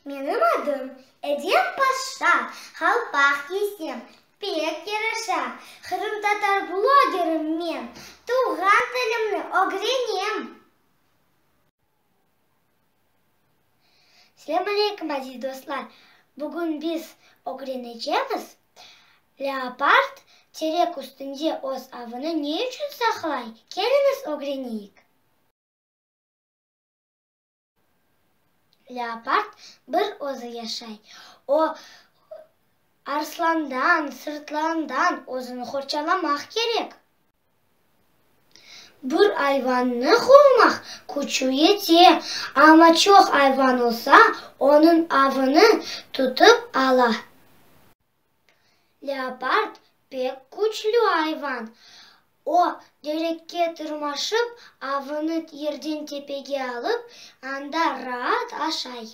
Menim adım Edem Paşa, Qalpaq kiysem, pek yaraşa. Qırımtatar blogerim men, Tuvğan tilimni ögrenem. Selâm aleyküm, aziz dostlar! Bugün biz ögrenecemiz, leopard terek üstünde öz avını ne içün saqlay? Keliñiz ögreneyik! Leopard bir özü yaşay. O, arslandan, sırtlandan özüni qorçalamaq kerek. Bir ayvannı quvmaq küçü yete, amma çoq ayvan olsa, onıñ avını tutıp ala. Leopard pek küçlü ayvan. O, terekke tırmaşıp, avını yerden tepege alıp, anda raat aşay.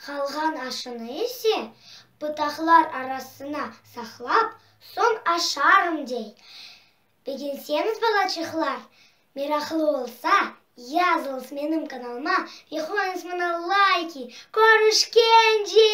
Qalğan aşını ise pıtaqlar arasına saqlap, soñ aşarım, dey. Begenseñiz, balaçıqlar, meraqlı olsa, yazıñız menim kanalıma ve qoyıñız maña layki. Körüşkence!